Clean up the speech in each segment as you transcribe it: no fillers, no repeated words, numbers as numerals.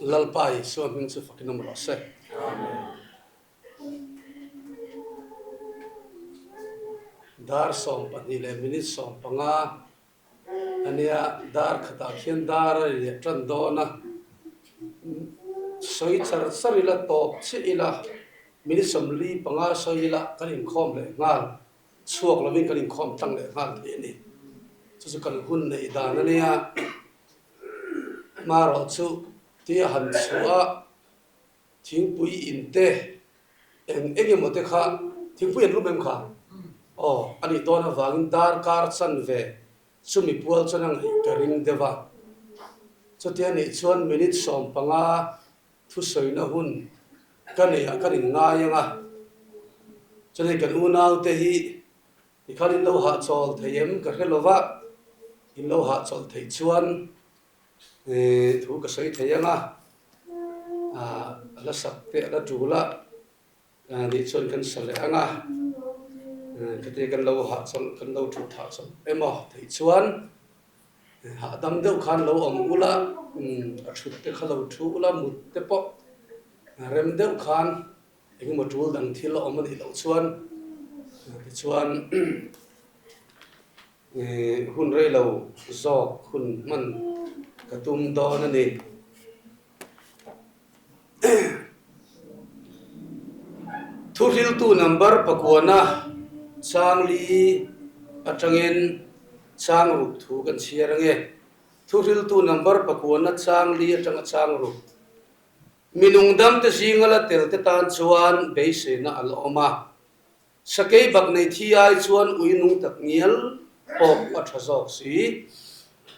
Lalpa Isua hming chu fakin awm rawh se. Dar 12 leh minute 15 a nia, dar khatah khian dar a ri leh tan dawn a, sawi char char ila tawp chiah ila minute 45 sawi ila kan inkhawm leh nghal chhuak lovin kan inkhawm tlang leh nghal thei a ni. Chu chu kan hun neih dan a nia. Hmarawh chu tia han chhuah a, thingpui in te eng eng emaw te kha thingpui an lum em kha? Aw, a nih dawn avangin darkar chan ve chumi pual chuan a ngaih ka ring deuh a. Chutia nih chuan minute 15 thusawina hun ka neihah kan inngai ang a, chuan hei kan unaute hi Tikhan in lo hahchawl thei em ka hre lova, in lo hahchawl theih chuan thu ka sawi thei ang a, a la sak te a la tul a, nih chuan kan sa leh ang a, khatia kan lo hahchawl kan lo thut hahchawl emaw theih chuan hahdam deuh khan lo awm ula, a thut te kha lo thu ula mut te pawh rem deuh khan. Engemaw tul dang thil a awm a nih loh chuan tichuan hun rei lo zawk hun hman ka tum dawn a ni. Thuhriltu number pakuana changli atangin chang ruk thu kan chhiar ange. Thuhriltu number pakuana changli atanga chang ruk. Mi nungdamte zinga la tel te tan chuan beiseina a la awm a. Sakei bak nei thi ai chuan ui nung tak ngial pawh a tha zawk si.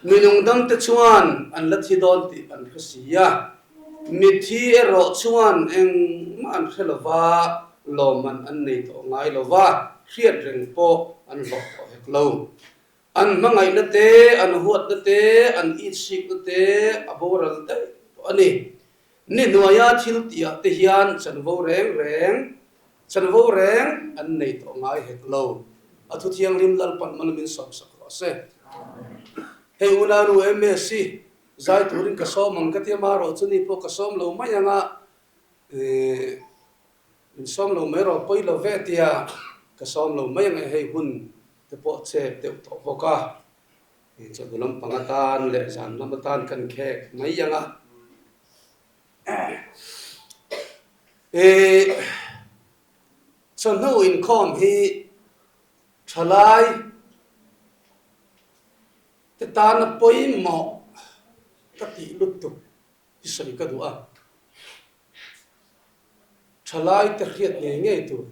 Mi nungdamte chuan an la thi dawn tih an hre si a. Mitthi erawh chuan engmah an hre lo va, lawmman an nei tawh ngai lo va, hriat reng pawh an hlawh tawh hek lo. An hmangaihna te, an huatna te, an itsikna te a boral daih tawh a ni. Ni hnuaia thil tihah te hian chanvo reng reng, chanvo reng an nei tawh ngai hek lo. A thu thianghlim Lalpan mal min sawmsak rawh se. Hei unau nu MS hi zai turin ka sawm ang ka tia marawh chu ni pawh ka sawm lo mai ang a, min sawm lo mai rawh pawi lo ve tia ka sawm lo mai ang e hei hun te pawh chep deuh tawh bawk a, chawhnu lampang atan leh zan lam atan kan khek mai ang a. Ih chawhnu inkhawm hi thalai te tana pawimawh ka tih lutuk hi sawi ka duh a, thalai te hriat ngei ngei tur.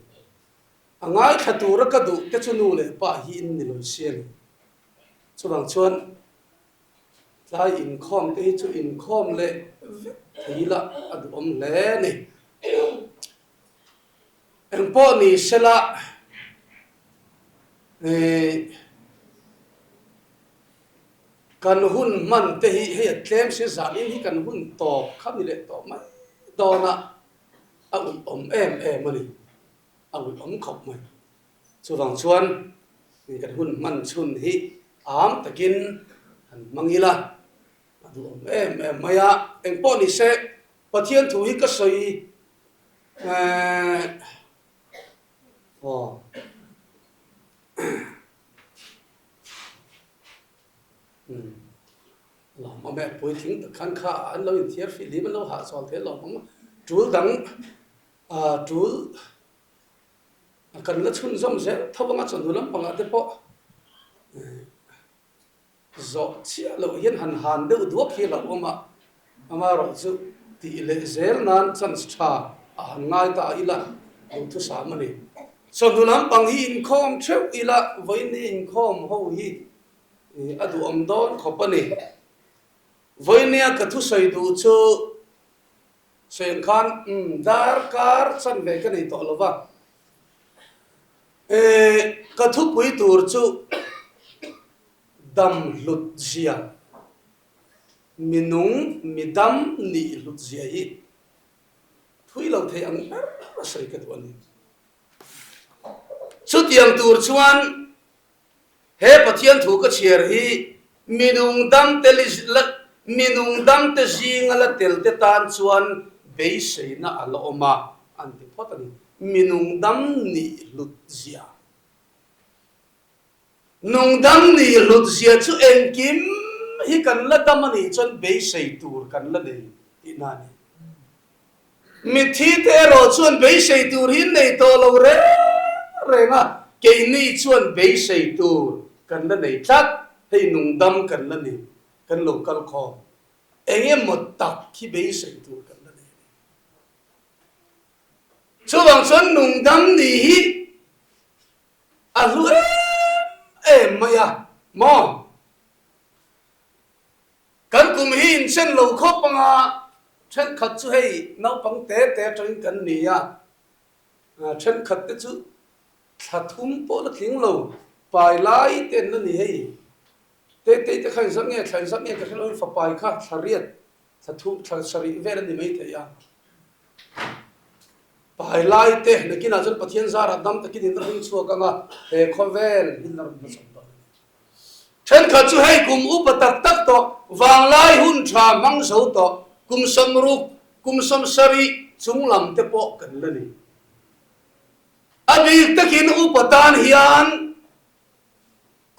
A ngaithla tura ka duh te chu nu leh pa hi in ni lo si a ni. Chuvang chuan tlai inkhawm te hi chu inkhawm leh vek thei ila a duhawm hle a ni. Engpawh ni sela ih kan hun hman te hi hei a tlem si zanin hi kan hun tawp kha ni leh tawh mai dawn a, a uihawm em em a ni. A uihawm khawp mai. Chuvang chuan kan hun hman chhun hi am takin han hmang ila a duhawm em em mai a. Engpawh ni se Pathian thu hi ka sawi eh aw umm lawmawm e puitling tak khan kha an lo inthiar fih hlim an lo hahchawl thei lawmawm a tul dang A tul a kan la chhunzawm zel tho anga chawhnu lampangah te pawh zawh chiah loh hian han han deuh duak hi a lo awm a, amaherawh chu tih leh zel nan chance tha a han ngai ta ila duhthusam a ni. Chawhnu lampang hi inkhawm theuh ila vawiin inkhawm ho hi a duhawm dawn khawp a ni. Vawiinia ka thusawi duh chu. Sawi ang khan umm darkar chanve ka nei tawh lo va, eh ka thupui tur chu dam hlut zia, minung midam nih hlut zia hi thui lo thei ang ber a sawi ka duh a ni. Chutiang tur chuan He Pathian thu ka chhiar hi minung dam te Mi nungdamte zinga la telte tan chuan beiseina a la awm a, an ti phawt a ni. Mi nungdam nih hlut zia. Nungdam nih hlut zia chu engkim hi kan la dam a nih chuan beisei tur kan la nei tihna a ni. Mitthi te erawh chuan beisei tur hi nei tawh lo reng reng a, keini chuan beisei tur kan la nei tlat, hei nungdam kan la ni, kan lo kal khawm. Eng emaw tak hi beisei tur kan la nei a ni. Chuvang chuan nungdam nih hi a hlu em em mai a maw? Kan kum hi inchen lo khawp anga thenkhat chu hei naupang te te atangin kan ni a, thenkhat te chu thla thum pawh la tling lo pai lai te an la ni hei. Tetei te kha inzat nge thla inzat nge ka hre lo in fapai kha thla riat thla thum thla sarih vel a ni mai thei a. Pai lai te nakinah chuan Pathian zarah dam takin in ring chhuak anga he khawvel hi la rawn hmachhawn dawn a ni. Thenkhat chu hei kum upa tak tak tawh, vanglai hun tha hmang zo tawh, kum sawmruk, kum sawmsarih chung lam te pawh kan la ni. A bik takin upa tan hian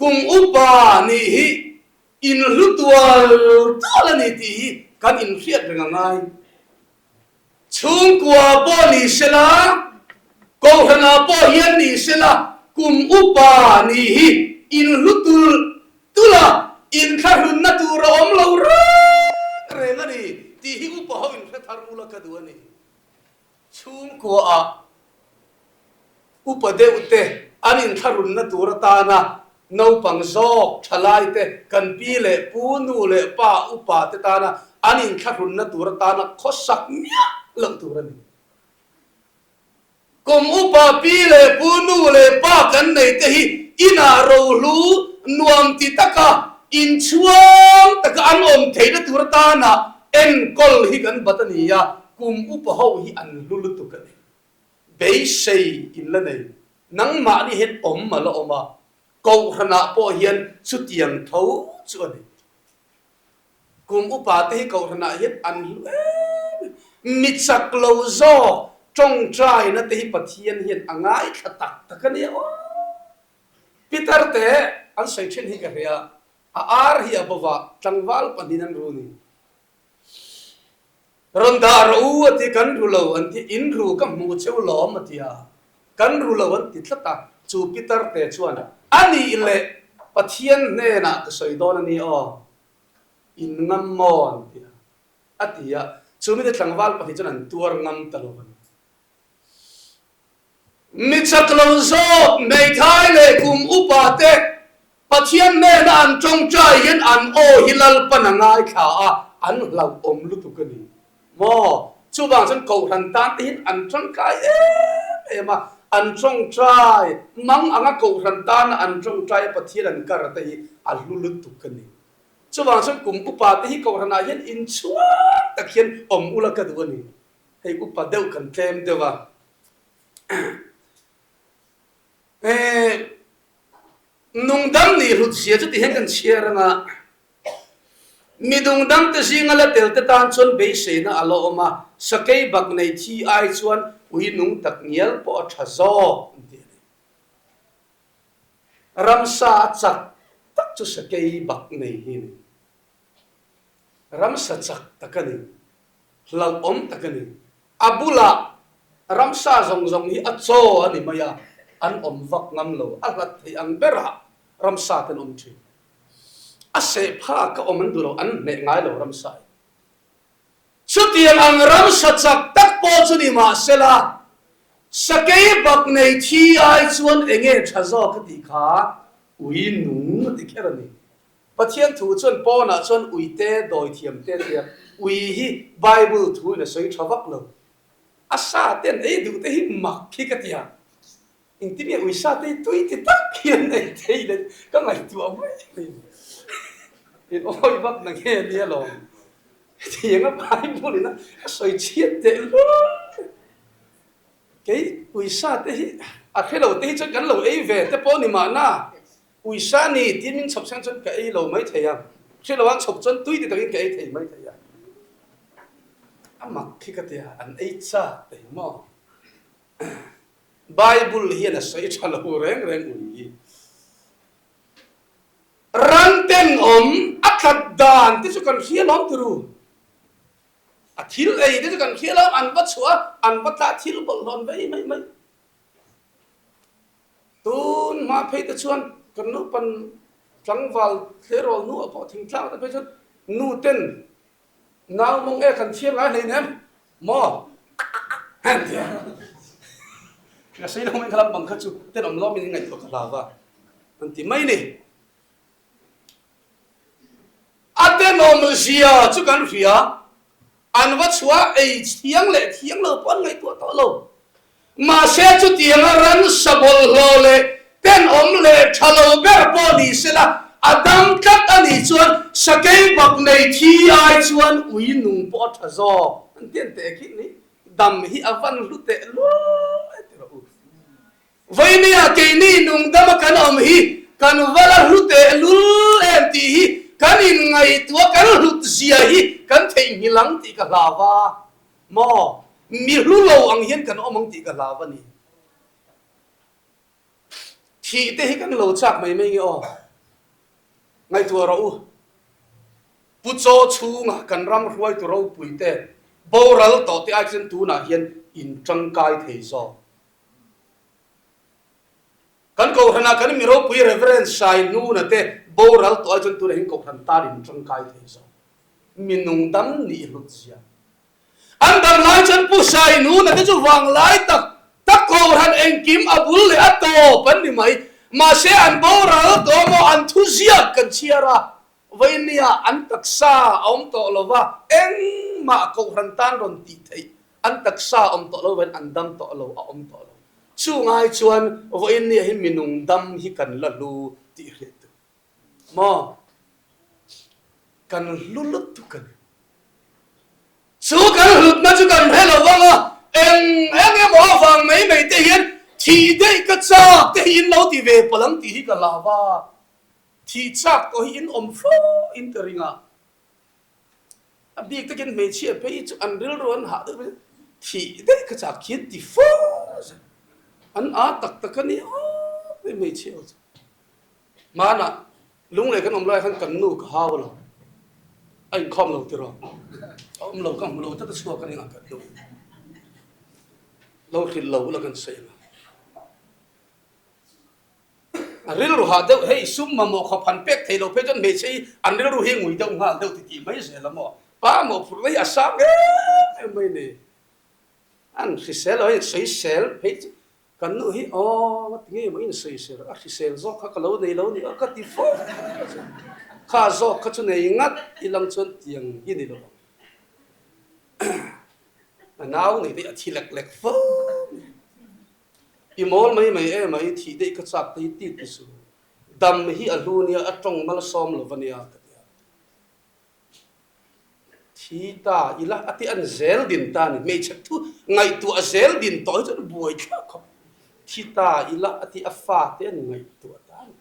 kum upa nih hi inhlu tual tual a ni tih hi kan inhriat reng a ngai. Chhungkua pawh ni sela, Kohhranah pawh hian ni sela, kum upa nih hi inhlu tulh tulh a, inthlahrunna tur a awm lo reng reng a ni tih hi upa ho inhre thar ula ka duh a ni. Chhungkuaah Upa deuh te an inthlahrunna tur atana naupang zawk thalai te kan pi leh pu, nu leh pa, upa te tana an inthlahrunna tur atana khawsak miah loh tur a ni. Kum upa pi leh pu, nu leh pa kan nei te hi inah rohlu nuam ti taka inchhuang taka an awm theihna tur atana enkawl hi kan bat a ni a, kum upa ho hi an hlu lutuk a ni. Beisei in la nei. Nangmahni hian awm a la awm a, Kohhranah pawh hian chutiang tho chu a ni. Kum upa te hi Kohhranah hian an hlu em em. Mi chak lo zawk tawngtaina te hi Pathian hian a ngaithla tak tak a nia aw. Peter te an sawi thin hi ka hria, a ar hi a bova tlangval pahnihin an ru ni. Rawn dah rawh u a ti, kan ru lo an ti, in ru ka hmuh cheu lawm a ti a, kan ru lo an ti tlat a, chu Peter te chuan a nih leh Pathian hnenah ka sawi dawn a ni aw, in ngam maw an ti a, a ti a, chu mite tlangval pahnih chuan an tuar ngam ta lo a ni. Mi chak lo zawk hmeithai leh kum upa te Pathian hnena an tawngtai hian an aw hi Lalpan a ngaithla a, an hlauhawm lutuk a ni maw? Chuvang chuan Kohhran tan te hian an tangkai em em a, an tawngtai mang anga Kohhran tana an tawngtai a Pathian an kar te hi a hlu lutuk a ni. Chuvang chuan kum upa te hi Kohhranah hian inchhuang tak hian awm ula ka duh a ni. Hei upa deuh kan tlem deuh a. Nungdam nih hlut zia chu ti hian kan chhiar ang a, mi dungdam te zinga la tel te tan chuan beiseina a la awm a, sakei bak nei thi ai chuan ui nung tak ngial pawh a tha zawk an ti a ni. Ramsa a chak tak chu sakei bak nei hi a ni. Ramsa chak tak a ni. Hlauhawm tak a ni. A bulah ramsa zawng zawng hi a chaw a ni mai a, an awm vak ngam lo. A hlat thei ang berah ramsa te an awm thin. A seh phak a awm an duh lo, an hneh ngai lo ramsa hi. Chutiang ang ramsa chak tak pawh chu ni mah sela, sakei bak nei thi ai chuan enge tha zawk a tih kha ui nung a ti kher a ni. Pathian thu chuan pawnah chuan ui te, dawi thiam te tia ui hi Bible thu in a sawi tha vak lo. A sa te an ei duh te hi mak hi ka ti a, engtin nge ui sa te hi tui ti tak hi an ei thei le ka ngaihtuah mai mai. In awi vak na nge nia lawm. Hetiang a Bible in a sawi chhiat teh lul. Kei ui sa te hi a hre lo te hi chuan kan lo ei ve te pawh ni mahna. Uisa ni tih min chhawp chhan chuan ka ei lo mai thei a. Hre lo an chhawp chuan tui ti takin ka ei thei mai thei a. A mak khi ka tia, an ei chak te hi maw? Bible hian a sawi tha lo reng reng ui hi. Ran tenawm a tlat dan te chu kan hria lawm turu. A thil ei te chu kan hria lawm, an va chhuah a, an va tlah thil bawlhhlawh vei mai mai. Tun hma phei te chuan kan naupan tlangval tleirawl nu ah pawh thingtlang te phei chuan nu ten nau mawng e kan thiam ngai hlein em maw an ti a. Ka sawi lo mai kha lampang kha chu tenawm lawmin in ngaihtuah ka hlau va an ti mai ni. A tenawm zia chu kan hria, an va chhuah ei thiang leh thiang lo pawh an ngaihtuah tawh lo. Mahse chutianga ransa bawlhhlawh leh tenawm leh tha lo ber pawh ni sela, a dam tlat a nih chuan sakei bak nei thi ai chuan ui nung pawh a tha zawk. An ti an teh khi ni, dam hi a van hlu teh luai ti rawh u. Vainia keini nungdama kan awm hi kan va la hlu teh lul em tih hi kan inngaihtuah kan hlut zia hi kan theihnghilh ang tih ka hlau a maw? Mi hlu lo ang hian kan awm ang tih ka hlau a ni. Thih te hi kan lo chak mai mai nge aw? Ngaihtuah rawh u. Pu Chaw chhunga kan ram hruaitu ropui te boral tawh te ai chuan tunah hian in tangkai thei zawk. Kan kohhranah kan mi ropui Reverend Sai Hnuna te boral tawh ai chuan tunah hian kohhran tan in tangkai thei zawk. Mi nung dam nih hlut zia. An dam lai chuan Pu Sai Hnuna te chu vang lai tak tak kohhran engkim a bul leh a tawp an ni mai. Mahse an boral tawh maw an thu ziak kan chhiar a, Vainia an taksa a awm tawh lo va, engmah kohhran tan rawn tih theih An taksa awm tawh lo vain an dam tawh lo, a awm tawh lo. Chu ngai chuan vawiinnia hi minung dam hi kan la hlu tih hriat tur. Maw? Kan hlu lutuk a ni. Chu kan hlutna chu kan hre lo vang a, eng eng emaw avang mai mai te hian thih daih ka chak te hi in lo ti ve palh ang tih hi ka hlau va. Thih chak tawh hi in awm fo in ka ring a. A bik takin hmeichhia phei chu an rilru an hah deuh mai, thih daih kha chak khian ti fo zel. An aa tak tak a ni awp mai hmeichhia ho chu. Hmanah lunglei kan awm lai khan kan nu ka hau lo, a inkhawm lo tiraw, a awm lo ka hmu lo tlat a chhuak a ni ang kan nu. Lo hrilh lo ula kan sawi ang a. A rilru hah deuh, hei sum mamawh khawp han pek thei lo phei chuan hmeichhe hi an rilru hi ngui deuh nghal deuh ti tih mai zel a maw? Pa mawhphurhna hi a sang em em mai ni. An hrisel lo, hei sawisel phei chu kan nu hi aw nga ti nge maw in sawisel a hrisel zawk kha ka lo nei lo ni aw ka ti fo kha zawk kha chu nei ngat ilang chuan tiang hi ni lo ang. A nau nei te hi a thi lek lek fo mai. I mawl mai mai em a, i thih daih ka chak te hi tit ti suh. Dam hi a hlu nia, a tawng malsawm lo va nia ka ti a. Thi ta ila a ti an zel din ta a ni, hmeichhe thu ngaihtuah zel din tawh hi chuan buai thlak khawp. Thi ta ila a ti a fate an ngaihtuah ta a ni.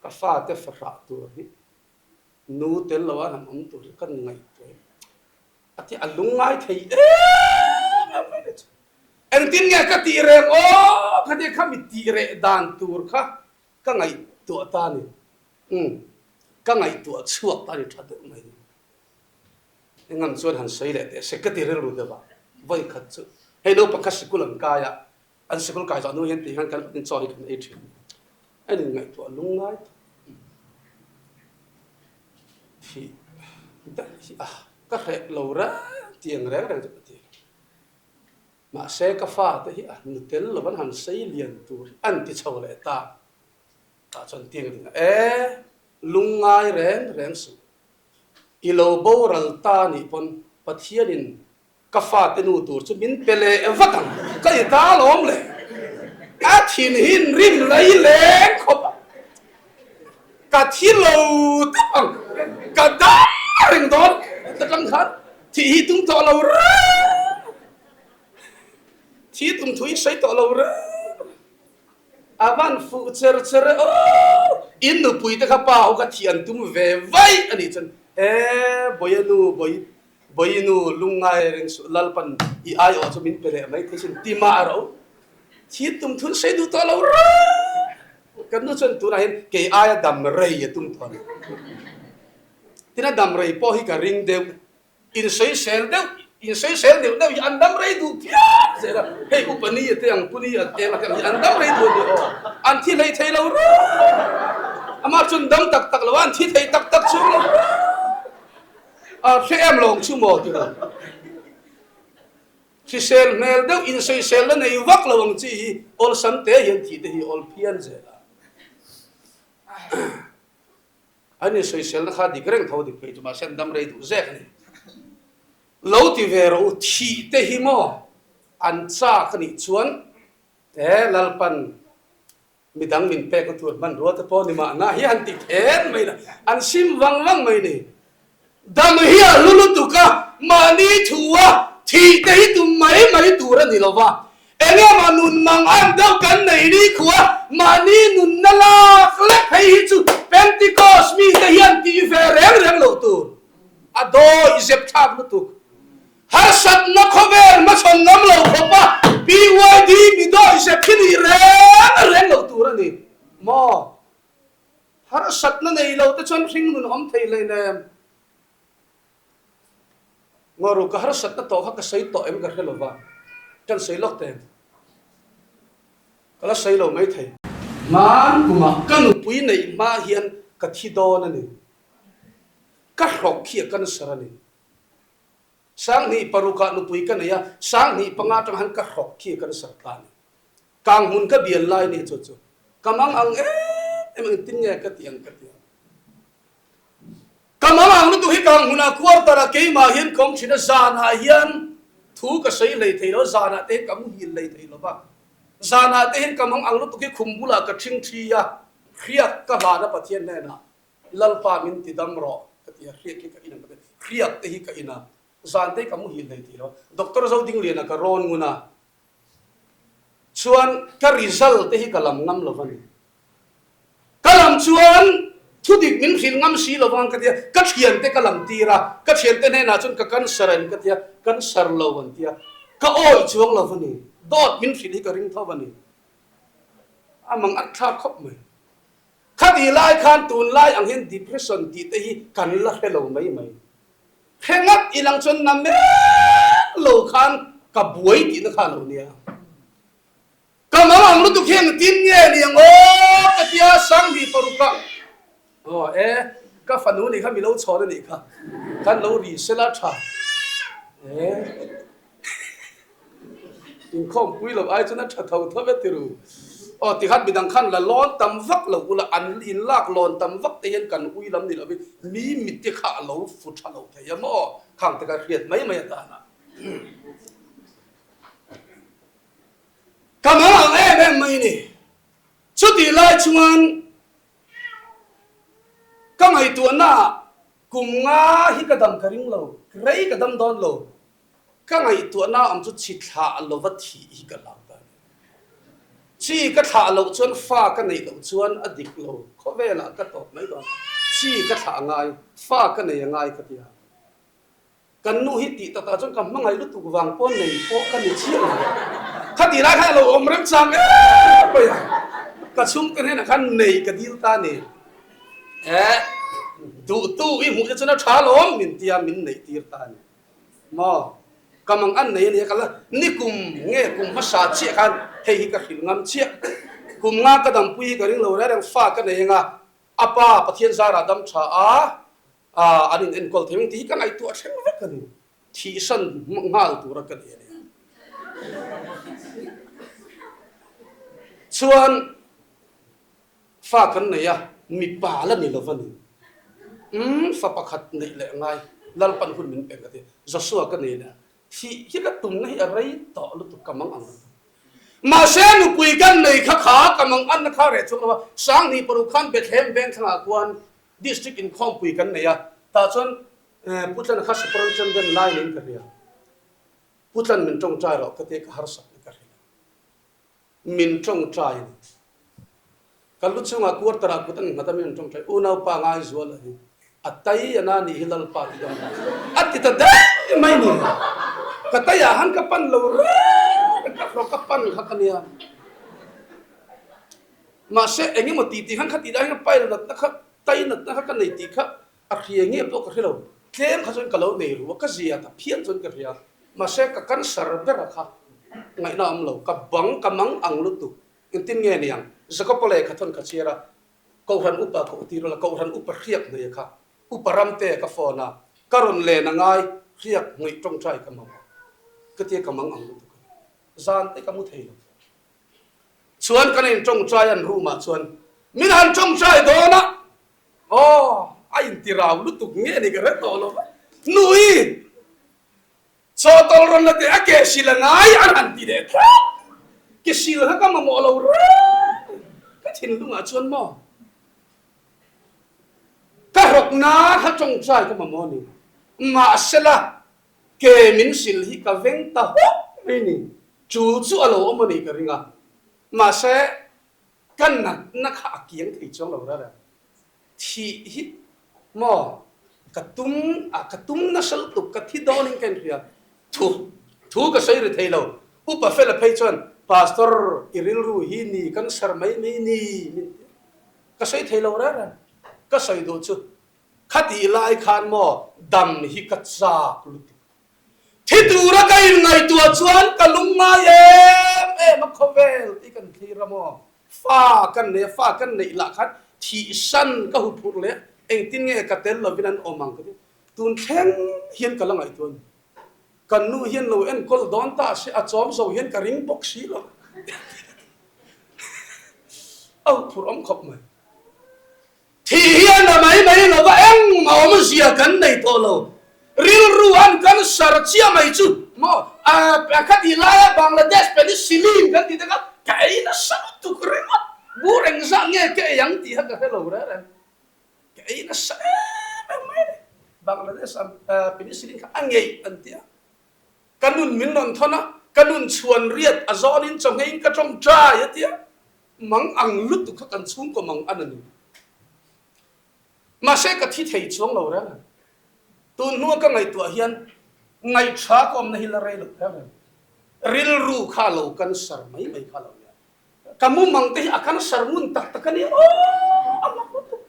Ka fate fahrah tur hi nu tel lo a han awm tur hi ka ngaihtuah em. A ti a lungngai thei em em mai chu. Engtin nge ka tih reng aw kha tia kha mi tih reh dan tur kha ka ngaihtuah ta ni. Umm ka ngaihtuah chhuak ta ni tha deuh mai ni. Engam chuan han sawi leh teh se ka ti rilru deuh a, vawi khat chu hei naupang kha sikul an kai a, An sikul kai zawh hnu hian tih hian kan in chaw hi kan ei thin. A in ngaihtuah lungngai tak. Thih daih hi a ka hreh lo reng tiang reng reng chu ka ti. Mahse ka fate hi a nu tel lo an han sei lian tur hi an ti chho leh ta. Tah chuan tiang ding a e lungngai reng reng suh. I lo boral ta nih pawn Pathianin Ka fate nu tur chu min pe leh vat ang, ka i ta alawm le. A thin hi rim lei leng khawp a, ka thi lo tep ang, ka dam reng dawn ta tang khan thih hi tum tawh lo reng, thi tum thu hi sawi tawh lo reng. A van fuh cher cher e aw. In nupui te kha pa ho kha thih an tum ve vaih a nih chuan, E Bawia nu, Bawi, Bawi nu lungngai reng suh, Lalpan i aiawh chu min pe leh mai thei sin ti mah rawh u. Thih tum thun sei duh tawh lo reng. Kan nu chuan tunah hian kei aia dam rei a tum tawh a ni. Tin a dam rei pawh hi ka ring deuh. Insawisel deuh, insawisel deuh deuh hi an dam rei duh phian zel a, hei upa ni a te ang, pu ni a te ang a te ang hi an dam rei duh a ni aw, an thi hlei thei lo reng, amah chuan dam tak tak lo a, an thi thei tak tak chuang lo reng, a hre em lo ang chu maw ti lo. Hrisel hmel deuh insawisel la nei vak lo ang chi hi awlsam te hian thih te hi awl phian zel a. An insawiselna kha dik reng tho dik phei chu mahse an dam rei duh zek a ni. Lo ti ve rawh u, thih te hi maw an chak a nih chuan he Lalpan midang min pek na tur hmanrua te pawh ni mahna hi han ti then mai la, an sim vang vang mai ni. Dam hi a hlu lutuk a, mahni thu a thih te hi tum mai mai tur a ni lo va. Eng emaw nun mang ang deuh kan nei ni khua, mahni nunna lak lek phei hi chu Pentecost mite hian tih ve reng reng loh tur. A dawi zep thlak lutuk. Harsatna khawvel hmachhawn ngam lo khawp a PYD mi dawi zep hi nih reng reng loh tur a ni maw? Harsatna nei lo te chuan hring nun awm thei hleinem. Ngaw ka harsatna tawh kha ka sawi tawh em ka hre lo va, kan sawi lawk teh. Ka la sawi lo mai thei. Hman kumah ka nupui neih hma hian ka thi dawn a ni. Ka hrawk khi a cancer a ni. 2006ah nupui ka nei a, 2005 atang han ka hrawk khi a cancer ta a ni. Kang hmun ka bial lai nih chu chu ka mang ang em em engtin nge ka ti ang ka ti ang. Ka mang ang lutuk hi kang hmunah quarter ah keimah hian ka awm thin a, zanah hian thu ka sawi hlei thei lo, zanah te hian ka muhil hlei thei lo va, zanah te hian ka mang ang lutuk hi khum bulah ka ṭhing ṭhi a, hriak ka hlan a Pathian hnenah Lalpa min ti dam rawh ka ti a, hriak hi ka in ang ka ti a, hriak te hi ka in a, zan te hi ka muhil hlei thei lo. Doctor Zodingliana ka rawn ngun a. Chuan ka result te hi ka lam ngam lo va ni. Ka lam chuan thudik min hrilh ngam si lo vang ka tia, ka thiante ka lam tir a, ka thiante hnenah chuan ka cancer em ka tia, cancer lo an tia, ka awih chuang lo va ni, dawt min hrilh hi ka ring tho va ni. A mang at thlak khawp mai. Khati lai khan tunlai ang hian depression tih te hi kan la hre lo mai mai. Hre ngat ilang chuan na mek lo khan ka buai tihna kha a lo nia. Ka mang ang lutuk hi engtin nge ni ang aw ka tia 2006 ah aw e ka fanu nih kha mi lo chhawn a nih kha kan lo ri sela tha e. Inkhawmpui loh ai chuan a tha tho tho e tiru. Aw tikhan midang khan la lawn tam vak lo ula an inlak lawn tam vak te hian kan ui lam ni lovin mi mit te kha a lo fu tha lo thei a maw khang te kha hriat mai mai atana. Ka mang ang em em mai ni. Chutih lai chuan ka ngaihtuahna ah kum nga hi ka dam ka ring lo, rei ka dam dawn lo. Ka ngaihtuahna awm chu chi thlah lova thih hi ka hlau ta a ni. Chi ka thlah loh chuan fa ka neih loh chuan a dik lo, khawvelah ka tawp mai dawn. Chi ka thlah a ngai, fa ka nei a ngai ka ti a. Kan nu hi tih takah chuan ka hmangaih lutuk vang pawh nei pawh ka ni chiah lo. Khatih lai khan a lo awm remchang em mai a, ka chhungte hnenah khan nei ka dil ta a ni. Eh, duhtu i hmuh te chuan a tha lawm min tia min neih tir ta a ni. Maw? Ka mang an nei a nia ka la nikum nge kum hmasa chiah khan hei hi ka hrilh ngam chiah. Kum nga ka dampui hi ka ring lo reng reng fa ka nei anga a pa Pathian zarah dam tha a an in enkawl thei ang tih hi ka ngaihtuah thleng vek a ni. Thihsan nghal tura ka nei a nia. Chuan. Fa kan nei a, mipa la ni lo va ni. Umm, fa pakhat neih leh ngai, Lalpan hun min pek a ti. Joshua ka nei leh a, thih hi ka tumna hi a rei tawh lutuk ka mang ang lutuk. Mahse, nupui kan nei kha kha ka mang anna kha reh chuang lo a, 2006 khan Bethlehem Vengthlangah khuan District inkhawmpui kan nei a, tah chuan Pu Tlana kha Superintendent lai niin ka hria. Pu Tlan min tawngtai rawh ka ti a, ka harsat na ka hrilh a. Min tawngtai a ni. Ka lu chungah quarter ah kut an nghat a mi an tawngtai unaupa Ngaizual a hi a tai a na nih hi Lalpa ti dam a ti ta daih mai ni. Ka tai ah han ka pan lo reng ka hlawh ka pan kha ka nia. Mahse engemaw tih tih khan kha tih lai hian pile natna kha tai natna kha ka nei tih kha a hria nge pawh ka hre lo. Tlem kha chuan ka lo nei ru a, ka zia ta phian chuan ka hria. Mahse ka cancer ber a kha ngaihna a awm lo, ka bang ka mang ang lutuk. Engtin nge niang? Jakopa lehkha thawn ka chhiar a, Kohhran upa ka utir la, Kohhran upa hriak hnuai kha upa ramte ka phone a, ka rawn len a ngai, hriak hnuih tawngtai ka mamawh. Ka tia ka mang ang lutuk a ni. Zan te ka mu thei lo. Chuan kan in tawngtai an room ah chuan min han tawngtai dawn a, aw a intirau lutuk nge ni ka hre tawh lo va, Nui! Chawtawl rawn la teh a ke sil a ngai an han ti leh thlap. Ke sil kha ka mamawh lo reng ka thinlungah chuan maw ka rawkna kha tawngtai ka mamawh a ni. Mahsela ke min sil hi ka veng ta hawk mai ni. Chul chu a lo awm a nih ka ring a. Mahse ka natna kha a kiang thei chuang lo reng. Thih hi maw ka tum a, ka tum nasa lutuk, ka thi dawnin ka inhria. Thu, thu ka sawi ri thei lo. Upa Fela phei chuan, Pastor, i rilru hi ni kan sar mai mai ni min ti a. Ka sawi thei lo reng reng. Ka sawi duh chu, khatih lai khan maw dam hi ka chak lutuk. Thi tura ka inngaihtuah chuan ka lungngai em em a, khawvel tih kan thlir a maw? Fa kan nei a, fa kan neih lah khan thihsan ka huphurh leh engtin nge ka tel lovin an awm ang ka ti. Tun thleng hian ka la ngaihtuah a ni. Kan nu hian lo enkawl dawn ta se a chawm zo hian ka ring bawk si lo. A huphurh awm khawp mai. Thih hian a mai mai lo va, engmah awmzia kan nei tawh lo. Rilru an kan sar chiah mai chu maw? A kha tih laia Bangladesh penicillin kan tih te kha ka ei nasa lutuk ringawt. Bur engzah nge ka ei ang tih kha ka hre lo reng reng. Ka ei nasa em em mai a ni. Bangladesh penicillin kha a ngeih an ti a. Ka nun min rawn thawn a, ka nun chhuan riat a zawnin chawhngeiin ka tawngtai a ti a. Mang ang lutuk kha kan chhungkaw mang an a ni. Mahse ka thi thei chuang lo reng a. Tun hnua ka ngaihtuah hian ngaihṭha ka awmna hi la rei lo reng reng. Rilru kha lo cancer mai mai kha lo nia. Ka mumang te hi a cancer ngun tak tak a nia aw a mak lutuk.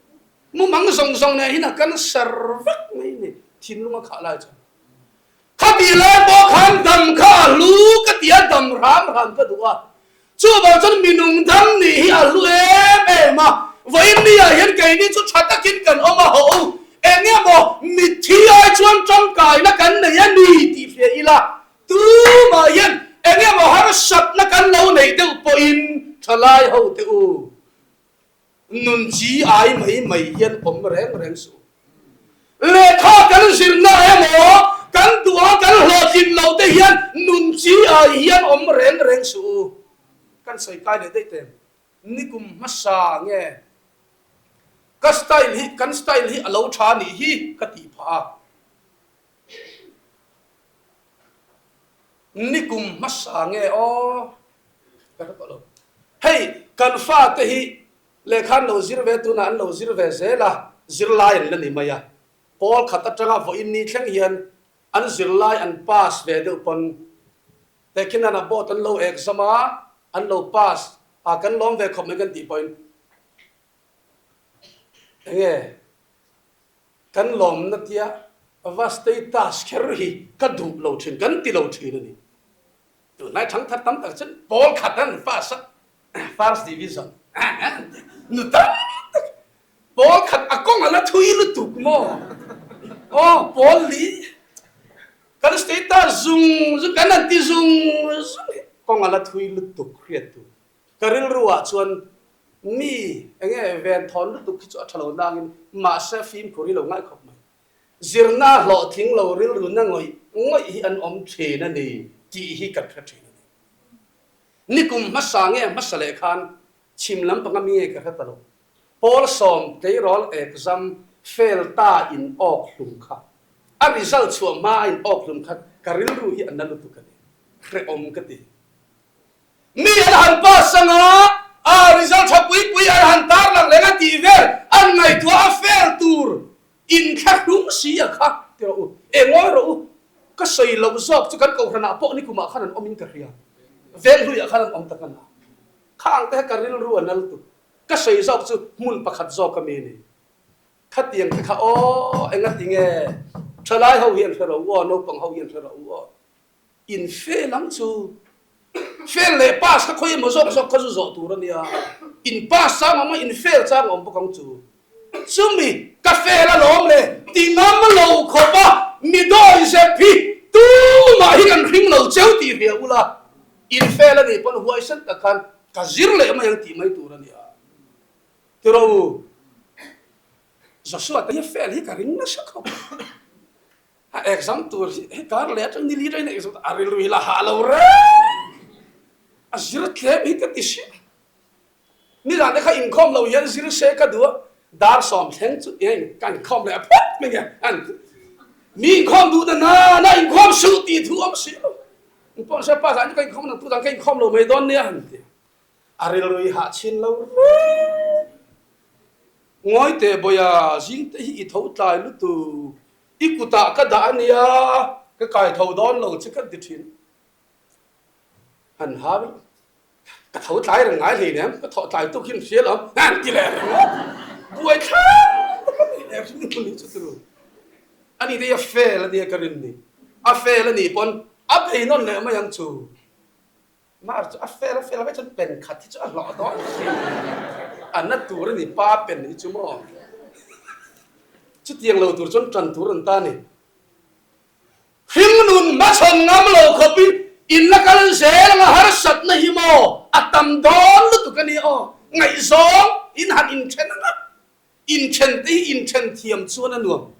Mumang zawng zawng nen hian a cancer vek mai a ni thinlung a khah lai chuan. Khati lai pawh khan dam kha a hlu ka ti a, dam hram hram ka duh a. Chuvang chuan minung dam nih hi a hlu em em a. Vawiin ni ah hian keini chu tha takin kan awm a haw u. Eng emaw mitthi ai chuan tangkaina kan nei a ni tih hria ila, tumah hian eng emaw harsatna kan lo neih deuh pawhin thalai ho teh u. Nun chi ai mai mai hian awm reng reng suh. Lehkha kan zirna emaw, kan duha kan hlawhtlin loh te hian nun chi ai hian awm reng reng suh u. Kan sawi kai leh daih teh. Nikum hmasa nge ka style hi, kan style hi a lo tha nih hi ka tih phah a. Nikum hmasa nge aw ka hre tawh lo. Hei kan fate hi lehkha an lo zir ve tunah an lo zir ve zel a, zirlai an la ni mai a. Pawl khat atanga vawiin ni thleng hian an zirlai an pass ve deuh pawn tehkhinan a board an lo exam a, an lo pass a kan lawm ve khawp mai kan tih pawhin enge Kan lawmna tia va status kher hi ka duh lo thin, kan ti lo thin a ni. Tunlai thangthar tam tak chuan pawl khat an pass a, first division an ti a, nu tam tak pawl khat a kawng a la thui lutuk maw? Aw pawl li kan status zung zung kan han ti zung zung hi kawng a la thui lutuk hriat tur. Ka rilru ah chuan mi eng nge ven thawn lutuk hi chu a tha lo nangin mahse fimkhur hi lo ngai khawp mai. Zirna hlawhtling lo rilru na ngawih ngawih hi an awm thin a ni tih hi kan hre thin a ni. Nikum hmasa nge hmasa leh khan chhim lampang ami nge ka hre ta lo. Pawl sawm tleirawl exam fail ta in awk hlum kha a result chhuah hma a in awk hlum kha ka rilru hi a na lutuk a ni. Hrehawm ka ti. Mi an han pass anga a result tha pui pui an han tarlang leh a tih vel an ngaihtuah a fail tur inthlahrung si a kha ti rawh u. E ngawi rawh u, ka sawi loh zawk chu kan kohhranah pawh nikumah khan an awmin ka hria, Venghluiah khan an awm tak a na. Khang te kha ka rilru a nal tuk. Ka sawi zawk chu hmun pakhat zawk a mi ni. Khatiang te kha aw engati nge thalai ho hian hre rawh u aw, naupang ho hian hre rawh u aw. In fail ang chu. Fail leh pass kha khawi emaw zawk zawk kha zu zawh tur a nia. In pass chang awm a, in fail chang awm bawk ang chu. Chumi ka fail alawm le ti ngam lo khawp a, mi dawi zep hi tumah hi kan hring lo cheu tih hria ula, in fail a nih pawn huaisen tak khan ka zir leh mai ang tih mai tur a nia. Tiraw u, Joshua te hi fail hi ka ring nasa khawp. A exam tur hi hei kar leh atang nili atangin a exam a rilru hi la hah lo reng. A zir tlem hi ka ti sia. Nizan te kha inkhawm lo hian zir se ka duh a, dar sawm thleng chu eng ka inkhawm leh a phawt mai nge. An mi inkhawm duh na na na inkhawm suh tih thu awm si lo. Pawh se pa zan chu ka inkhawm nang tu zan ka inkhawm lo mai dawn nia han ti. A rilru hi hah chhin lo reng. Ngawi teh Bawia, zing te hi i tho tlai lutuk. I kutah ka dah a nia, ka kai tho dawn lo che kan ti thin. Han hau in, ka tho tlai reng ngai hlei nem, ka thawh tlai tuk hin hria lo, han ti leh reng a. Buai thlak tak a ni leh hring hmun hi chu turu. Ani te hi a fail a nia ka rin ni. A fail a nih pawn a bei nawn leh mai ang chu. Mar chu a fel a fel a vek chuan pen khat hi chu a hlawh dawn thin. A na tur a ni pa pen hi chu maw. Chutiang lo tur chuan tan tur an ta ni. Hringnun hmachhawn ngam lo khawpin in la kal zel anga harsatna hi maw a tam dawn lutuk a ni aw. Ngaihzawng in han inthen anga. Inthen te hi inthen thiam chuan a nuam.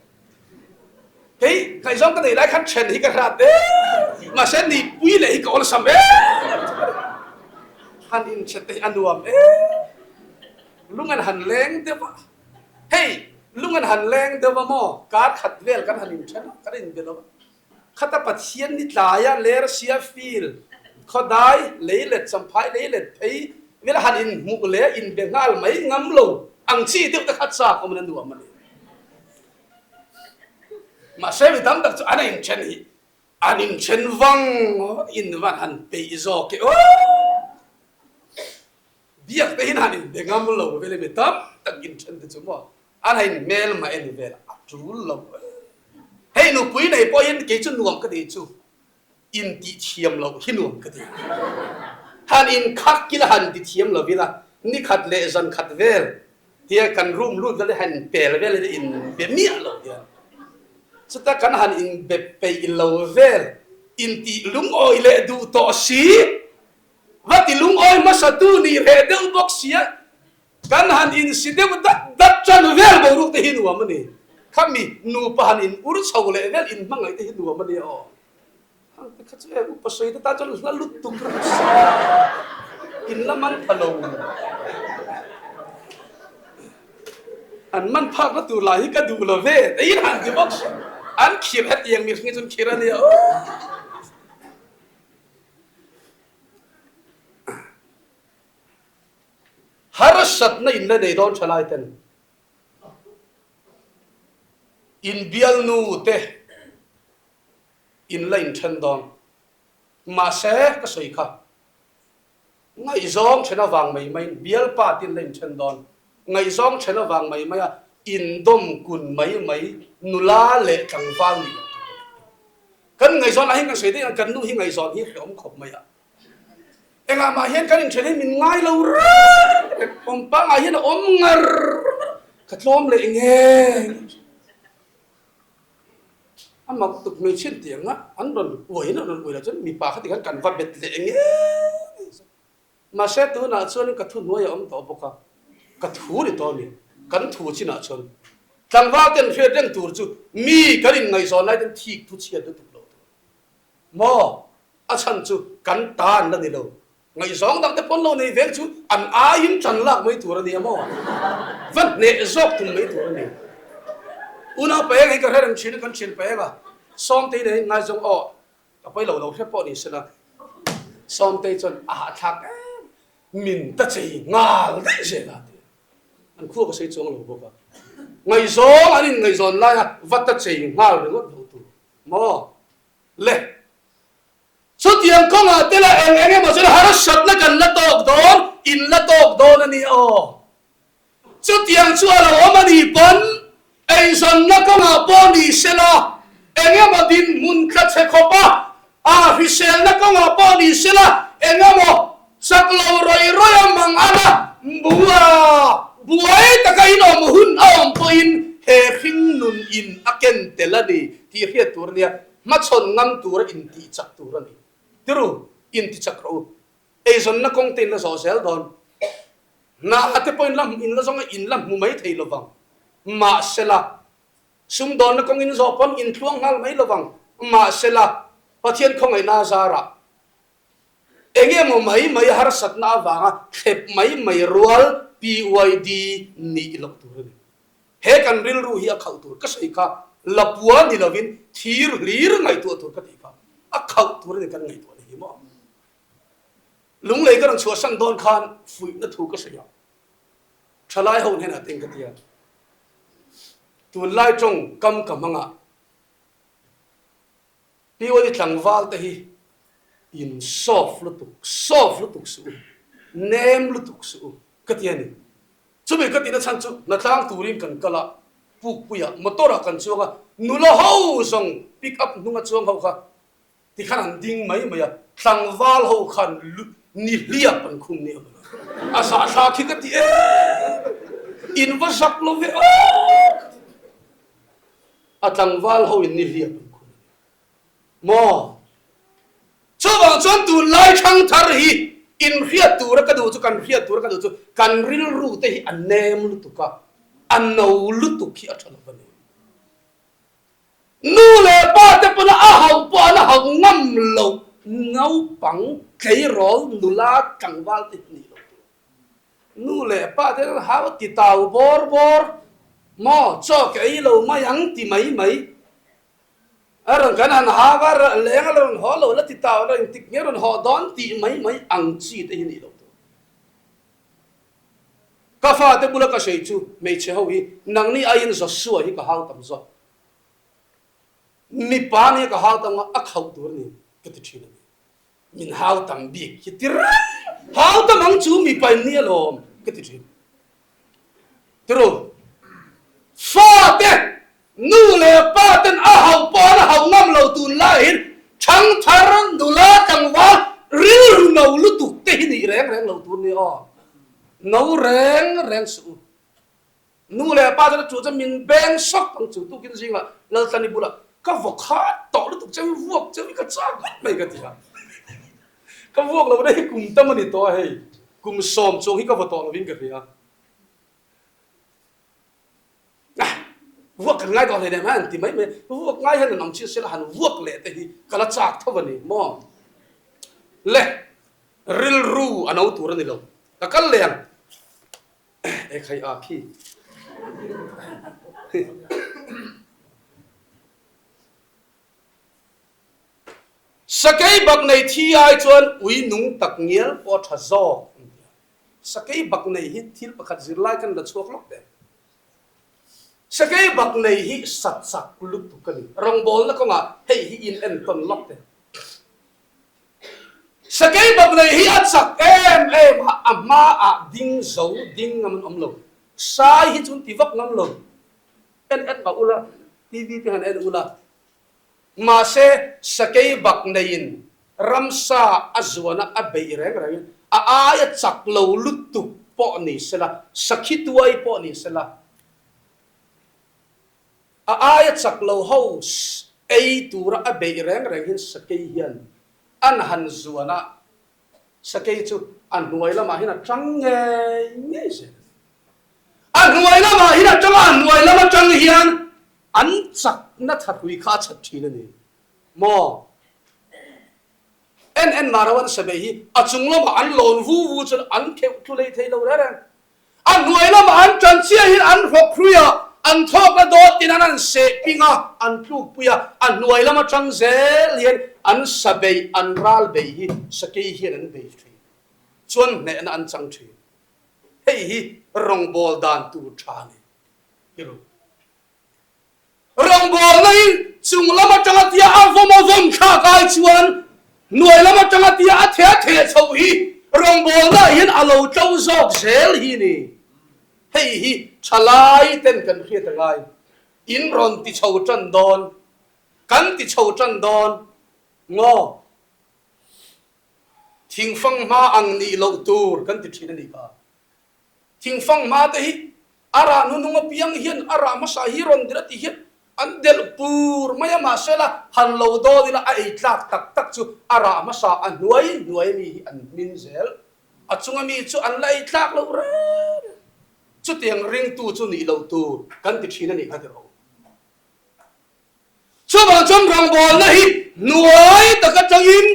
Kei ngaihzawng ka neih lai khan then hi ka hrat em, mahse nihpui leh hi ka awlsam em. Han inthen te hi a nuam em. Lung an han leng deuh a, hei lung an han leng deuh a maw, kar khat vel kan han inthen a, kan inbe lo a. Khata Pathian ni tlaia Lersia field, khawdai, leilet, champhai leilet phei vel han inhmuh leh inbe nghal mai ngam lo ang chi deuh te kha chak awmin a nuam a ni. Mahse mi tam tak chu an inthen hi an inthen vang in van han peih zawk e aw! Biak te hian han inbe ngam lo vel e mi tam tak inthen te chu maw An hain hmel mah en vel a tul lo e. Hei nupui nei pawhin kei chu nuam ka ti chu intih thiam loh hi nuam ka ti. Han inkhak ila han ti thiam lo ila nikhat leh zan khat vel tia kan room lut vel hi han inpel vel hi inbe miah lo hian chuta kan han inbe peih lo vel intih lungawi leh duh tawh si va ti lungawi hmasa tu nih reh deuh bawk sia. Kan han insi deuh dat dat tan vel boruak te hi nuam a ni. Khami nupa han in ur chho leh vel in hmangaih te hi nuam a nia aw. Hang te kha chu e upa sawi te tan chuan hla lut tuk reuh sa. In la man pha lo. An man phak na tur lah hi ka duh lo ve te in han ti bawk si. An khirh hetiang mihring hi chuan khirh a nia aw. Harsatna in la nei dawn tha lai ten in bialnu te in la inthen dawn. Mahse ka sawi kha ngaihzawng then avang mai maiin bialpa te in la inthen dawn. Ngaihzawng then avang mai maia indawm kun mai mai nula leh tlangval nih loh tur a ni. Kan ngaihzawn ah hian kan sawi daih ang kan nu hi ngaihzawn hi hrehawm khawp mai a. Engah mah hian kan inthen hi min ngai lo reng reng, pawmpangah hian a awm ngar ngar, ka tlawm leh nge nge. A mak tuk hmeichhian tih anga an rawn uai in an rawn uai lo chuan mipa kha tikhan kan va bet leh nge nge. Mahse tunah chuan ka thu hnuai a awm tawh bawk a, ka thu ni tawh a ni, kan thu chinah chuan tlangval ten hriat reng tur chu mi kan inngaihzawn lai ten thik thu chhiat lutuk lo tur. Maw? A chhan chu kan ta an la ni lo. Ngaihzawng dang te pawn lo nei veng chu an aiin tan lak mai tur a nia maw? Va hneh zawk tum mai tur a ni. Unau Paeng hi ka hre reng thin a, kan thian Paeng a, Sawmtei nen hian ngaizawng aw, ka pawi lo lo hre pawh ni sela. Sawmtei chuan a hahthlak em. Min ta chei nghal daih zel a ti a. An khua ka sawi chuang lo bawk a. Ngaihzawng an inngaihzawn laia va ta chei nghal ringawt lo tur maw le. Chutiang kawngah te la eng eng emaw chuan harsatna kan la tawk dawn, in la tawk dawn a ni aw. Chutiang chu a lo awm a nih pawn eizawnna kawngah pawh ni se la, eng emaw dinhmun tla chhe khawp a, a hriselna kawngah pawh ni se la, eng emaw chak lo rawih rawih a mang an a, bua buai taka inawm hun a awm pawhin he hringnun in a ken tel a ni tih hriat tur a nia, hmachhawn ngam tura intihchak tur a ni. Tiru, intichak rawh u. Eizawnna kawng te in la zawh zel dawn. Hna te pawh in la in la zawng a in la hmu mai thei lovang. Mahsela, sumdawnna kawng in zawh pawn in tluang nghal mai lovang. Mahsela, Pathian khawngaihna zarah eng emaw mai mai harsatna avanga thlep mai mai rual PYD nih loh tur a ni. He kan rilru hi a khauh tur ka sawi kha lapua ni lovin thir hlir ngaihtuah tur ka tih kha a khauh tur a ni kan ngaihtuahna hi maw. Lunglei ka rawn chhuahsan dawn khan fuihna thu ka hria. Thalai ho hnenah te ka ti a, tunlai tawng kam ka hmang a, Piwali tlangval te hi in soft lutuk, soft lutuk suh u, nem lutuk suh u ka ti a ni. Chumi ka tihna chhan chu hnatlang turin kan kal a, pukpuiah motor ah kan chuang a, nula ho zawng pick up hnunga chuang ho kha Tikhan an ding mai mai a, tlangval ho khan ni hliap an khum nia mawle. A zahthla khi ka ti em! In va zak lo ve aw! Ka ti. A tlangval ho in ni hliap an khum a ni maw? Chuvang chuan tunlai thangthar hi in hriat tura ka duh chu, kan hriat tura ka duh chu kan rilru te hi a nem lutuk a, a no lutuk hi a tha lo va ni. Nu leh pa te pawn a hauh pawh an hauh ngam loh naupang tleirawl nula tlangval te hi nih loh tur. Nu leh pa te an hau ti tau bawr bawr maw chaw ka ei lo mai ang ti mai mai. A rawn kan han hau a leng a la rawn haw lo la ti tau la engtik nge rawn haw dawn tih mai mai ang chi te hi nih loh tur. Ka fate bula ka sawi chu hmeichhe ho hi nangni aiin Joshua hi ka hau tam zawk. Mipa nia ka hau tam a, a khauh tur a ni ka ti thin a ni. Min hau tam bik hi ti reng, hau tam ang chu mipa in ni alawm ka ti thin. Tiru, fate Nu leh pa ten a hauh pawh an hauh ngam lo tun laiin thangthar nula tlangval rilru no lutuk te hi nih reng reng lo tur ni aw. No reng reng suh u. Nu leh pa chuan a chu chuan min beng sawk ang chu tukin zingah Laltlani bulah ka vaw khat tawh lutuk cheu i vuak cheu i ka chak ngawt mai ka ti a. Ka vuak lo na hi kum tam a ni tawh a hei. Kum sawm chuang hi ka vaw tawh lovin ka hria. Vuak kan ngai tawh hle nen an ti mai mai. Vuak ngai hian an awm chin sela han vuak leh te hi ka la chak tho a ni maw? Le, rilru a no tur a ni lo. Ka kal leh ang. E khai a khi. Sakei bak nei thi ai chuan ui nung tak ngial pawh a tha zawk an ti a. Sakei bak nei hi thil pakhat zirlai kan la chhuak lawk teh. Sakei bak nei hi sa chak lutuk a ni. Rawngbawlna kawngah hei hi in entawn lawk teh. Sakei bak nei hi a chak em em a, a hmaah ding zo ding ngam an awm lo. Sai hi chu an ti vak ngam lo. En en mah ula, TV te han en ula. Mahse, sakei bak neiin ramsa a zuana a beih reng rengin a aia chak lo lutuk pawh ni sela, sakhi tuai pawh ni sela, a aia chak lo ho ei tura a beih reng rengin sakei hian an han zuana Sakei chu a hnuai lamah hian a tang ngei ngei zel a ni. A hnuai lamah hian a tang a, a hnuai lam atang hian an chakna thahrui kha a chhat thin a ni maw? En en mah ro an sabei hi a chung lamah an lawn vu vu chuan an kheuh tlu lei thei lo reng reng. A hnuai lamah an tan chiah hian an hrawk hrui a, an thawkna dawtin an an seh ping a, an tlukpui a, a hnuai lam atang zel hian an sa bei, an ral bei hi sakei hian an bei thin. chuan hnehna an chang thin. Hei hi rawngbâwl dan tur tha a ni. Ti ru. Rawngbâwlna hi chung lam atanga tia a vawm a vawm thlak ai chuan hnuai lam atanga tia a theh a theh chhoh hi rawngbâwlna ah hian a lo tlo zawk zel hi a ni. Hei hi thalai ten kan hriat a ngai. In rawn ti chho tan dawn, kan ti chho tan dawn ngaw. Thingfang hma ang nih loh tur kan ti thin a nih kha. Thingfang hma te hi a rah nunung apiang hian a rah hmasa hi rawn delh a tih hian an delh pur mai a, mahse la han lo dawn ila a ei tlak tak tak chu a rah hmasa a hnuai hnuai ami hi an hmin zel, a chunga mi chu an la ei tlak loh reng reng. Chutiang ringtu chu nih loh tur kan ti thin a nih kha tiraw. Chuvang chuan rawngbawlna hi hnuai tak atangin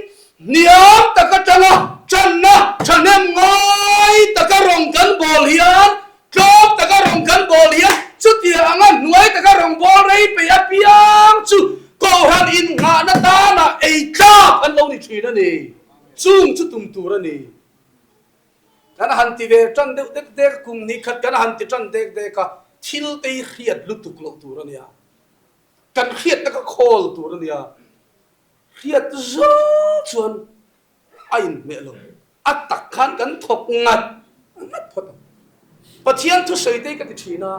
hniam tak atanga tanna thahnem ngai taka rawng kan bawl hian, tlawm taka rawng kan bawl hian chutiang anga hnuai taka rawngbâwl rei peih apiang chu Kohhran innghahna tana ei tlak an lo ni thin a ni. Chung chu tum tur a ni. Kan han ti ve tan deuh dek dek, kum hnih khat kan han ti tan dek dek a, thil te hi hriat lutuk loh tur a nia. Kan hriat taka khawl tur a nia. Hriat zawng chuan a inhmeh lo. A tak khan kan thawk ngat ngat phawt ang. Pathian thusawi te hi ka ti thin a,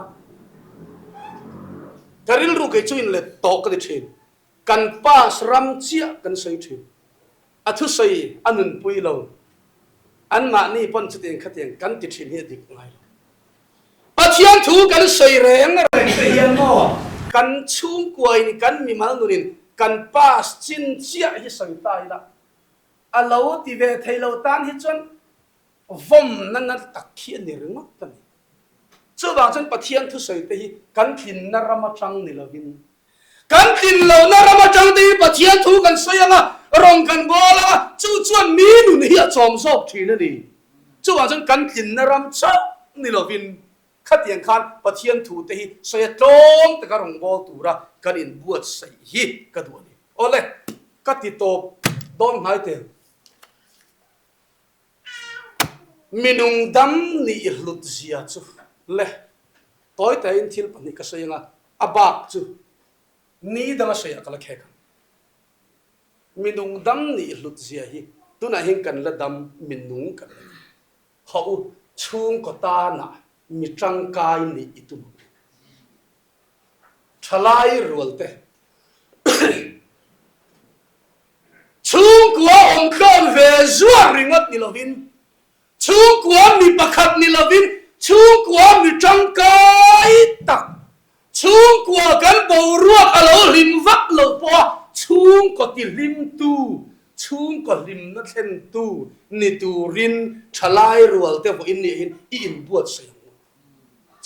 ka rilru kei chu inlet tawh ka ti thin. Kan pass ram chiah kan sawi thin. A thusawi a nunpui lo. Anmahni pawn chutiang khatiang kan ti thin hi a dik ngai lo. Pathian thu kan sawi reng reng te hian maw kan chhungkuain kan mimal nunin kan pass chin chiah hi sawi ta ila a lo ti ve thei lo tan hi chuan vawmna na tak hi a ni ringawt a ni. Chuvang chuan Pathian thusawi te hi kan tlinna ram atang ni lovin Kan tlin lohna ram atang te hi Pathian thu kan sawi ang a, rawng kan bawl ang a, chu chuan mi nun hi a chawm zawk thin a ni. Chuvang chuan kan tlinna ram chauh ni lovin khatiang khan Pathian thu te hi sawi a tlawm taka rawng bawl tura kan inbuatsaih hi ka duh a ni. Awle, ka ti tawp dawn hnai tel. Minung dam nih hlut zia chu le tawi tahin thil pahnih ka sawi anga a bak chu ni danga sawiah ka la khek ang. Minung dam nih hlut zia hi tunah hian kan la dam minung kan la ni. Hawh u, chhungkaw tanah mi tangkai nih i tum ang u. Thalai rualte Chhungkua awm tlawn ve zuar ringawt ni lovin, chhungkua mi pakhat ni lovin, chhungkua mi tangkai tak, chhungkua kan boruak a lo hlim vak loh pawha chhungkaw tihlimtu, chhungkaw hlimna thlentu ni turin thalai rualte vawiin nih hian i inbuatsaih ang u.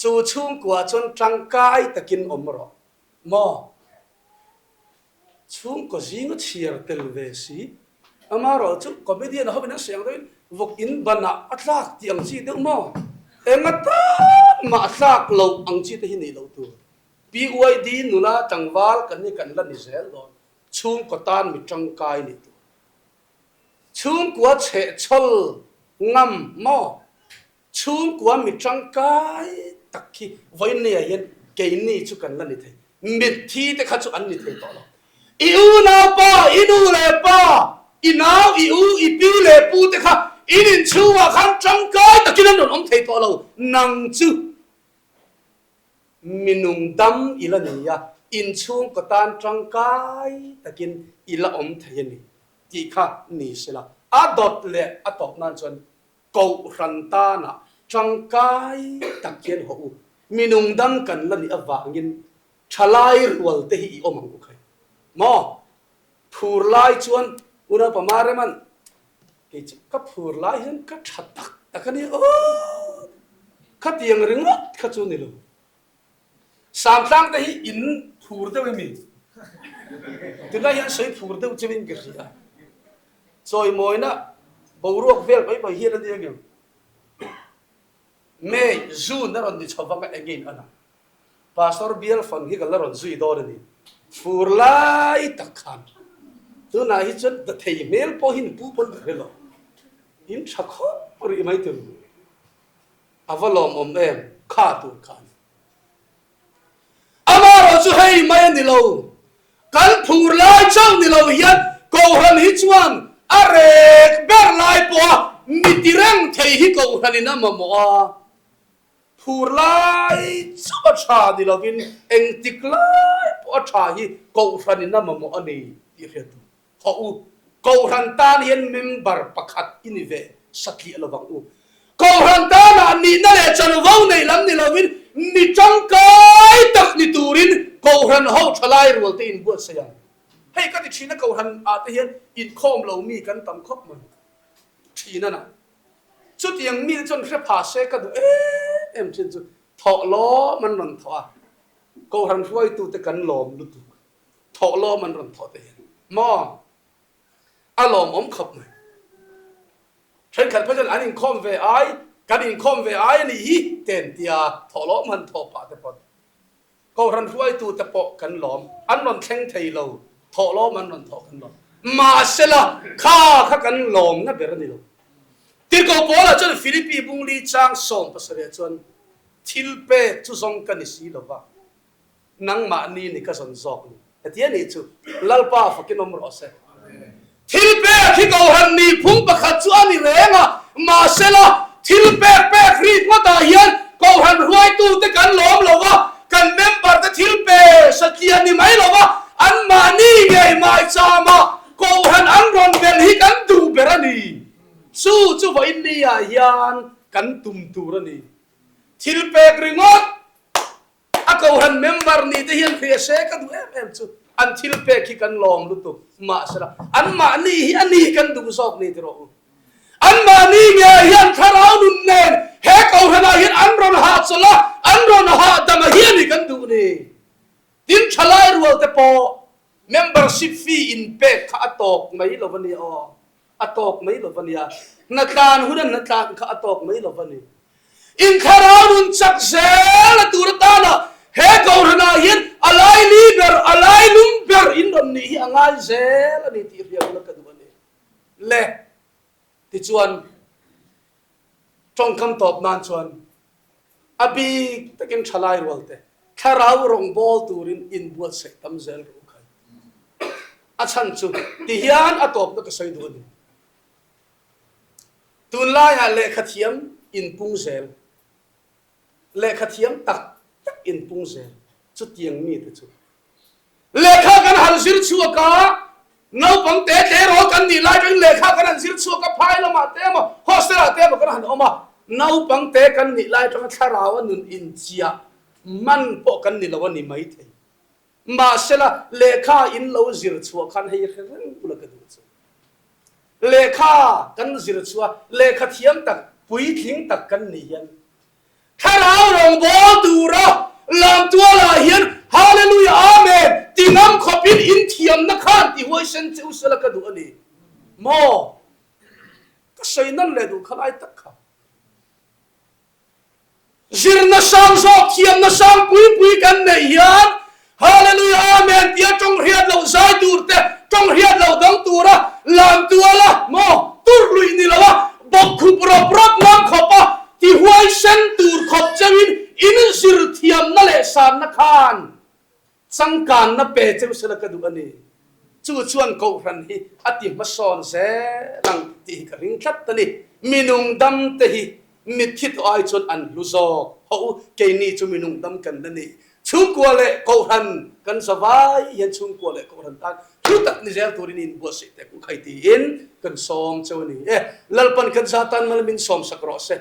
Chu chhungkua chuan tangkai takin awm rawh maw? Chhungkaw zinga chhiar tel ve si. Amaherawh chu comedian hovin an sawi ang deuhin vawk in banah a tlak tih ang chi deuh maw? Enga tan mah a tlak loh ang chi te hi nih loh tur. PYD nula tlangval kan hi kan la ni zel dawn. Chhungkaw tan mi tangkai nih tur. Chhungkua chhehchhawl ngam maw? Chhungkua mi tangkai tak khi vawinia hian keini chu kan la ni thei. Mitthi te kha chu an ni thei tawh lo. I unaupa, i nu leh pa, i nau, i u, i pi leh pu te kha in inchhungah khan tangkai takin an rawn awm thei tawh lo. Nang chu minung dam i la ni a, inchhungkaw tan tangkai takin i la awm thei a ni tih kha ni sela. A dawt leh a tawp nan chuan Kohhran tanah tangkai tak hian haw u, minung dang kan la nih avangin thalai rual te hi i awm ang u khai. Maw? Phur lai chuan Unaupa Mareman, kei chu ka phur lai hian ka tha tak tak a ni aw, khatiang ringawt kha chu ni lo. Samtlang te hi in phur deuh emi? Tunlai hian sawi phur deuh cheuhin ka hria. Chawimawina boruak vel mai mai hian a nia ngem. May, June a rawn ni chho vang a engin a lang. Pastor bial fan hi ka la rawn zui dawn a ni. Fur lai tak khan tunah hi chuan da thei hmel pawh hi ni pu pawn ka hre lo. In tha khawp. Rih mai tur a va lawmawm em kha tur khan. Amaherawh chu hei mai a ni lo, kan phur lai chauh ni lo hian Kohhran hi chuan a rek ber lai pawha mi ti reng thei hi Kohhranin a mamawh a, phur lai chauh a tha ni lovin engtik lai pawh a tha hi Kohhranin a mamawh a ni tih hriat tur. Hawh u, Kohhran tan hian member pakhat i ni ve satliah lo vang u. Kohhran tanah nihna leh chanvo nei lam ni lovin mi tangkai tak ni turin Kohhran ho thalai rual te inbuatsaih ang. Hei ka ti thin a Kohhran ah te hian inkhawm lo mi kan tam khawp mai thin a na. Chutiang mi te chuan hre pha se ka duh em em thin chu thawh lawm an rawn thawh a, Kohhran hruaitute kan lawm lutuk. Thawh lawm an rawn thawh te hian maw a lawmawm khawp mai. Thenkhat phei chuan an inkhawm ve ai, kan inkhawm ve ai a nih hi te an tia, thawh lawm han thawh pah te pawh Kohhran hruaitu te pawh kan lawm, an rawn thleng thei lo, thawh lawm an rawn thawh kan lawm. Mahsela kha kha kan lawmna ber a ni lo. Tirhkoh Paula chuan Philippi bungli chang 70 ah chuan thil pek chu zawng ka ni si lova, Nangmahni ni ka zawn zawk ni. Heti a nih chu Lalpa fakin awm rawh se. Thil pek hi Kohhran ni phung pakhat chu a ni reng a, mahsela thil pek pek rik ngawtah hian Kohhran hruaitute kan lawm lo va, kan member te thil pe satliah ni mai lo va, anmahni ngei maichama Kohhran an rawn belh hi kan duh ber a ni. Chu chu vawiin ni-ah hian kan tum tur a ni. Thil pek ringawt A Kohhran member nih te hian hria se ka duh em em chu an thil pek hi kan lawm lutuk mahsela anmahni hi a ni kan duh zawk ni ti rawh u. Anmahni nge hian thlarau nun nen he Kohhranah hian an rawn hahchawlh a, an rawn hahdam a hi a ni kan duh ni. Tin thalai rual te pawh membership fee in pek kha a tawk mai lo a nia aw, a tawk mai lo a nia. Hnatlan hun a hnatlan kha a tawk mai lo a ni. In thlarau nun chak zel a tur atana he Kohhranah hian a laili ber, a lailum ber in rawn nih hi a ngai zel a ni tih hriatna ka duh a ni. Le, tichuan tawngkam tawp nan chuan a bik takin thalai rualte thlarau rawngbâwl turin inbuatsaih tam zel rawh u khai. A chhan chu tihian a tawpna ka sawi duh a ni. Tunlaiah lehkhathiam inpung zel, lehkhathiam tak tak inpung zel chutiang mite chu lehkha kan han zir chhuak a, naupang te tleirawl kan nih lai atangin lehkha kan han zir chhuak a, phai lamah te emaw hostel ah te emaw kan han awm a, naupang te kan nih lai atanga thlarau a nun inchiah man pawh kan ni lo a ni maithei. Mahsela, lehkha in lo zir chhuah khan hei hre reng bula ka duh chu. Lehkha kan zir chhuah, lehkha thiam tak, puitling tak kan nih hian Thlarau rawngbâwl tura lamtualah hian Hallelujah Amen ti ngam khawpin in thiamna khan ti huaisen che u sela ka duh a ni maw? Ka sawi nan leh duh kha lai tak kha. Zirna sang zawk thiamna sang pui pui kan neih hian Hallelujah Amen tia tawng hriat loh zai tur te, tawng hriat loh dang tura lam tuala maw tur luih ni lo a, bawk khup rawp rawp ngam khawp a ti huaisen tur khawp cheuhin in zir thiamna leh sanna khan Changkanna pe cheu sela ka duh a ni. Chu chuan Kohhran hi a ti hmasawn zel ang tih hi ka ring tlat a ni. Minung dam te hi mitthi tawh ai chuan an hlu zawk. Haw u, keini chu minung dam kan la ni. Chhungkua leh Kohhran kan za vai hian chhungkua leh Kohhran tan hlu tak ni zel turin inbuatsaih teh kung khai tiin kan sawm cheu a ni e. Lalpan kan za tan mal min sawmsak rawh se.